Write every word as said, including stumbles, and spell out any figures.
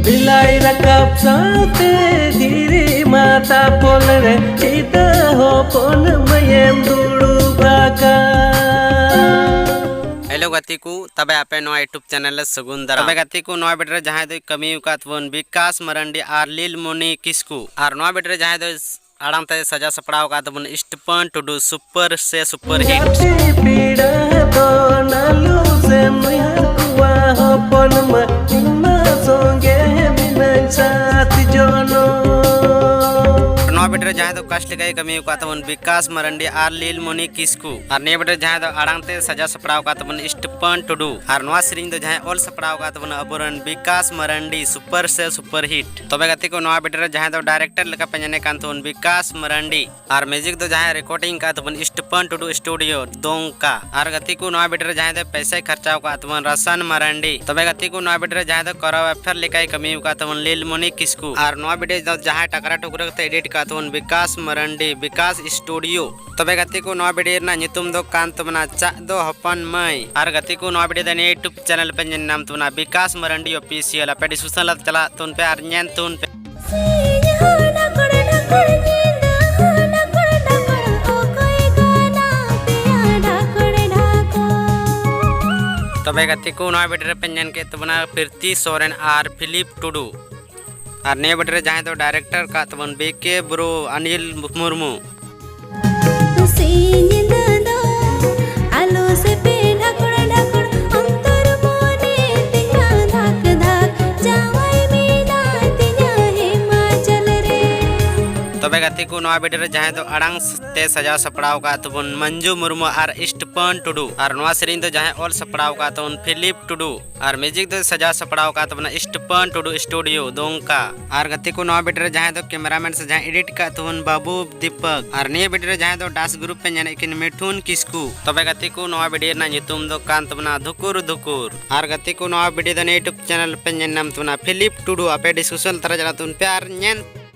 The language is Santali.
ᱵᱤᱞᱟᱭ ᱨᱟᱠᱟᱵ ᱥᱟᱶᱛᱮ ᱫᱷᱤᱨᱤ ᱢᱟᱛᱟ ᱯᱚᱞ ᱨᱮ ᱥᱤᱛᱟᱹ ᱦᱚᱯᱚᱱ ᱢᱟᱹᱭᱮᱢ ᱫᱩᱲᱩᱵ ᱟᱠᱟᱫ᱾ ᱦᱮᱞᱳ ᱜᱟᱛᱮ ᱠᱚ, ᱛᱚᱵᱮ ᱟᱯᱮ ᱱᱚᱣᱟ YouTube ᱪᱮᱱᱮᱞ ᱨᱮ ᱥᱟᱹᱜᱩᱱ ᱫᱟᱨᱟᱢ᱾ ᱛᱚᱵᱮ ᱜᱟᱛᱮ ᱠᱚ, ᱱᱚᱣᱟ ᱵᱷᱤᱰᱤᱭᱳ ᱨᱮ ᱡᱟᱦᱟᱸᱭ ᱫᱚᱭ ᱠᱟᱹᱢᱤ ᱟᱠᱟᱫ ᱛᱟᱵᱚᱱ ᱵᱤᱠᱟᱥ ᱢᱟᱨᱟᱱᱰᱤ ᱟᱨ ᱞᱤᱞᱢᱚᱱᱤ ᱠᱤᱥᱠᱩ, ᱟᱨ ᱱᱚᱣᱟ ᱵᱷᱤᱰᱤᱭᱳ ᱨᱮ ᱡᱟᱦᱟᱸᱭ ᱫᱚᱭ ᱟᱲᱟᱝ ᱛᱮ ᱥᱟᱡᱟᱣ ᱥᱟᱯᱲᱟᱣ ᱟᱠᱟᱫ ᱛᱟᱵᱚᱱ ᱥᱴᱤᱯᱷᱟᱱ ᱴᱩᱰᱩ ᱥᱩᱯᱟᱨ ᱥᱮ ᱥᱩᱯᱟᱨ ᱦᱤᱴ᱾ ᱜᱟᱛᱮ ᱯᱮᱲᱟ ᱫᱚ ᱱᱟᱞᱩ ᱥᱮ ᱢᱟᱹᱭᱦᱟᱹ ᱠᱚᱣᱟ ᱦᱚᱯᱚᱱ ᱢᱟ ᱤᱧ ᱢᱟ ᱥᱚᱸᱜᱮ ᱢᱤᱱᱟᱹᱧ ᱥᱟᱛ ᱡᱚᱱᱚ᱾ ᱱᱚᱣᱟ ᱵᱷᱤᱰᱤᱭᱳ ᱨᱮ ᱡᱟᱦᱟᱸᱭ ᱫᱚ ᱠᱟᱥᱴ ᱞᱮᱠᱟᱭ ᱠᱟᱹᱢᱤ ᱟᱠᱟᱫ ᱛᱟᱵᱚᱱ ᱵᱤᱠᱟᱥ ᱢᱟᱨᱟᱱᱰᱤ ᱟᱨ ᱞᱤᱞᱢᱚᱱᱤ ᱠᱤᱥᱠᱩ, ᱟᱨ ᱱᱤᱭᱟᱹ ᱵᱷᱤᱰᱤᱭᱳ ᱨᱮ ᱡᱟᱦᱟᱸᱭ ᱫᱚ ᱟᱲᱟᱝ ᱛᱮ ᱥᱟᱡᱟᱣ ᱥᱟᱯᱲᱟᱣ ᱟᱠᱟᱫ ᱛᱟᱵᱚᱱ ᱥᱴᱤᱯᱷᱟᱱ ᱴᱩᱰᱩ, ᱟᱨ ᱱᱚᱣᱟ ᱥᱮᱨᱮᱧ ᱫᱚ ᱡᱟᱦᱟᱸᱭ ᱚᱞ ᱥᱟᱯᱲᱟᱣ ᱟᱠᱟᱫ ᱛᱟᱵᱚᱱᱟ ᱟᱵᱚᱨᱮᱱ ᱵᱤᱠᱟᱥ ᱢᱟᱨᱟᱱᱰᱤ ᱥᱩᱯᱟᱨ ᱥᱮ ᱥᱩᱯᱟᱨ ᱦᱤᱴ᱾ ᱛᱚᱵᱮ ᱜᱟᱛᱮ ᱠᱚ, ᱱᱚᱣᱟ ᱵᱷᱤᱰᱤᱭᱳ ᱨᱮ ᱡᱟᱦᱟᱸᱭ ᱫᱚ ᱰᱟᱭᱨᱮᱠᱴᱚᱨ ᱞᱮᱠᱟ ᱯᱮ ᱧᱮᱞᱮ ᱠᱟᱱ ᱛᱟᱵᱚᱱ ᱵᱤᱠᱟᱥ ᱢᱟᱨᱟᱱᱰᱤ, ᱟᱨ ᱢᱤᱭᱩᱡᱤᱠ ᱫᱚ ᱡᱟᱦᱟᱸᱭ ᱨᱮᱠᱚᱨᱰᱤᱝ ᱟᱠᱟᱫ ᱛᱟᱵᱚᱱ ᱥᱴᱤᱯᱷᱟᱱ ᱴᱩᱰᱩ ᱥᱴᱩᱰᱤᱭᱳ ᱫᱚᱝᱠᱟ᱾ ᱟᱨ ᱜᱟᱛᱮ ᱠᱚ, ᱱᱚᱣᱟ ᱵᱷᱤᱰᱤᱭᱳ ᱨᱮ ᱡᱟᱦᱟᱸᱭ ᱫᱚ ᱯᱚᱭᱥᱟᱭ ᱠᱷᱚᱨᱪᱟᱣ ᱟᱠᱟᱫ ᱛᱟᱵᱚᱱ ᱨᱟᱥᱟᱱ ᱢᱟᱨᱟᱱᱰᱤ᱾ ᱛᱚᱵᱮ ᱜᱟᱛᱮ ᱠᱚ, ᱱᱚᱣᱟ ᱵᱷᱤᱰᱤᱭᱳ ᱨᱮ ᱡᱟᱦᱟᱸᱭ ᱫᱚ ᱠᱚᱨᱟᱣ ᱮᱯᱷᱮᱨ ᱞᱮᱠᱟᱭ ᱠᱟᱹᱢᱤ ᱟᱠᱟᱫ ᱛᱟᱵᱚᱱ ᱞᱤᱞᱢᱚᱱᱤ ᱠᱤᱥᱠᱩ, ᱟᱨ ᱱᱚᱣᱟ ᱵᱷᱤᱰᱤᱭᱳ ᱫᱚ ᱡᱟᱦᱟᱸᱭ ᱴᱟᱠᱨᱟ ᱴᱩᱠᱨᱟᱹ ᱠᱟᱛᱮ ᱮᱰᱤᱴ ᱟᱠᱟᱫ ᱛᱟᱵᱚᱱ ᱵᱤᱠᱟᱥ ᱢᱟᱨᱟᱱᱰᱤ, ᱵᱤᱠᱟᱥ ᱥᱴᱩᱰᱤᱭᱳ᱾ ᱛᱚᱵᱮ ᱜᱟᱛᱮ ᱠᱚ, ᱱᱚᱣᱟ ᱵᱷᱤᱰᱤᱭᱳ ᱨᱮᱱᱟᱜ ᱧᱩᱛᱩᱢ ᱫᱚ ᱠᱟᱱ ᱛᱟᱵᱚᱱᱟ ᱪᱟᱜ ᱫᱚ ᱦᱚᱯᱚᱱ ᱢᱟᱹᱭ᱾ ᱟᱨ ᱜᱟᱛᱮ ᱠᱚ, ᱱᱚᱣᱟ ᱵᱷᱤᱰᱤᱭᱳ ᱫᱚ ᱱᱤᱭᱟᱹ YouTube ᱪᱮᱱᱮᱞ ᱯᱮ ᱧᱮᱞ ᱧᱟᱢ ᱛᱟᱵᱚᱱᱟ ᱵᱤᱠᱟᱥ ᱢᱟᱨᱟᱱᱰᱤ ᱚᱯᱷᱤᱥᱤᱭᱟᱞ᱾ ᱟᱯᱮ ᱰᱤᱥᱠᱨᱤᱯᱥᱚᱱ ᱨᱮ ᱪᱟᱞᱟᱜ ᱛᱟᱵᱚᱱ ᱯᱮ ᱟᱨ ᱧᱮᱞ ᱛᱟᱵᱚᱱ ᱯᱮ᱾ ᱥᱤᱧ ᱦᱚᱸ ᱰᱟᱠᱚᱲ ᱰᱟᱠᱚᱲ, ᱧᱤᱫᱟᱹ ᱦᱚᱸ ᱰᱟᱠᱚᱲ ᱰᱟᱠᱚᱲ, ᱚᱠᱚᱭ ᱠᱟᱱᱟ ᱯᱮᱭᱟ ᱰᱟᱠᱚᱲ ᱰᱟᱠᱚᱲ? ᱛᱚᱵᱮ ᱜᱟᱛᱮ ᱠᱚ, ᱱᱚᱣᱟ ᱵᱷᱤᱰᱤᱭᱳ ᱨᱮᱯᱮ ᱧᱮᱞ ᱠᱮᱫ ᱛᱟᱵᱚᱱᱟ ᱯᱨᱤᱛᱤ ᱥᱚᱨᱮᱱ ᱟᱨ ᱯᱷᱤᱞᱤᱯ ᱴᱩᱰᱩ᱾ ᱟᱨ ᱱᱤᱭᱟᱹ ᱵᱷᱤᱰᱤᱭᱳ ᱨᱮ ᱡᱟᱦᱟᱸᱭ ᱫᱚ ᱰᱟᱭᱨᱮᱠᱴᱚᱨ ᱟᱠᱟᱫ ᱛᱟᱵᱚᱱ ᱵᱤ ᱠᱮ ᱵᱨᱳ ᱟᱱᱤᱞ ᱢᱩᱨᱢᱩ᱾ ᱥᱤᱧ ᱧᱤᱫᱟᱹ ᱫᱚ ᱟᱞᱚ ᱥᱮ ᱯᱮ ᱰᱷᱟᱠᱚᱲ ᱰᱷᱟᱠᱚᱲ, ᱚᱱᱛᱚᱨ ᱢᱚᱱᱮ ᱛᱤᱧᱟ ᱫᱷᱟᱠ ᱫᱷᱟᱠ, ᱡᱟᱶᱟᱭ ᱢᱮᱱᱟᱭ ᱛᱤᱧᱟ ᱦᱤᱢᱟᱪᱚᱞ ᱨᱮ᱾ ᱛᱚᱵᱮ ᱜᱟᱛᱮ ᱠᱚ, ᱱᱚᱣᱟ ᱵᱷᱤᱰᱤᱭᱳ ᱨᱮ ᱡᱟᱦᱟᱸᱭ ᱫᱚ ᱟᱲᱟᱝ ᱛᱮ ᱥᱟᱡᱟᱣ ᱥᱟᱯᱲᱟᱣ ᱟᱠᱟᱫ ᱛᱟᱵᱚᱱ ᱢᱚᱧᱡᱩ ᱢᱩᱨᱢᱩ ᱟᱨ ᱥᱴᱤᱯᱷᱟᱱ ᱴᱩᱰᱩ, ᱟᱨ ᱱᱚᱣᱟ ᱥᱮᱨᱮᱧ ᱫᱚ ᱡᱟᱦᱟᱸᱭ ᱚᱞ ᱥᱟᱯᱲᱟᱣ ᱟᱠᱟᱫ ᱛᱟᱵᱚᱱ ᱯᱷᱤᱞᱤᱯ ᱴᱩᱰᱩ, ᱟᱨ ᱢᱤᱭᱩᱡᱤᱠ ᱫᱚ ᱥᱟᱡᱟᱣ ᱥᱟᱯᱲᱟᱣ ᱟᱠᱟᱫ ᱛᱟᱵᱚᱱᱟ ᱥᱴᱤᱯᱷᱟᱱ ᱴᱩᱰᱩ ᱥᱴᱩᱰᱤᱭᱳ ᱫᱚᱝᱠᱟ᱾ ᱟᱨ ᱜᱟᱛᱮ ᱠᱚ, ᱱᱚᱣᱟ ᱵᱷᱤᱰᱤᱭᱳ ᱨᱮ ᱡᱟᱦᱟᱸᱭ ᱫᱚ ᱠᱮᱢᱮᱨᱟᱢᱮᱱ ᱥᱮ ᱡᱟᱦᱟᱸᱭ ᱮᱰᱤᱴ ᱟᱠᱟᱫ ᱛᱟᱵᱚᱱ ᱵᱟᱹᱵᱩ ᱫᱤᱯᱚᱠ, ᱟᱨ ᱱᱤᱭᱟᱹ ᱵᱷᱤᱰᱤᱭᱳ ᱨᱮ ᱡᱟᱦᱟᱸᱭ ᱫᱚ ᱰᱟᱱᱥ ᱜᱨᱩᱯ ᱯᱮ ᱧᱮᱞᱮᱫ ᱠᱤᱱ ᱢᱤᱴᱷᱩᱱ ᱠᱤᱥᱠᱩ᱾ ᱛᱚᱵᱮ ᱜᱟᱛᱮ ᱠᱚ, ᱱᱚᱣᱟ ᱵᱷᱤᱰᱤᱭᱳ ᱨᱮᱱᱟᱜ ᱧᱩᱛᱩᱢ ᱫᱚ ᱠᱟᱱ ᱛᱟᱵᱚᱱᱟ ᱫᱷᱩᱠᱩᱨ ᱫᱷᱩᱠᱩᱨ᱾ ᱟᱨ ᱜᱟᱛᱮ ᱠᱚ, ᱱᱚᱣᱟ ᱵᱷᱤᱰᱤᱭᱳ ᱫᱚ ᱱᱤᱭᱟᱹ YouTube ᱪᱮᱱᱮᱞ ᱯᱮ ᱧᱮᱞ ᱧᱟᱢ ᱛᱟᱵᱚᱱᱟ ᱯᱷᱤᱞᱤᱯ ᱴᱩᱰᱩ᱾ ᱟᱯᱮ ᱰᱤᱥᱠᱨᱤᱯᱥᱚᱱ ᱛᱟᱞᱟ ᱪᱟᱞᱟᱜ ᱛᱟᱵᱚᱱ ᱯᱮ ᱟᱨ ᱧᱮᱞ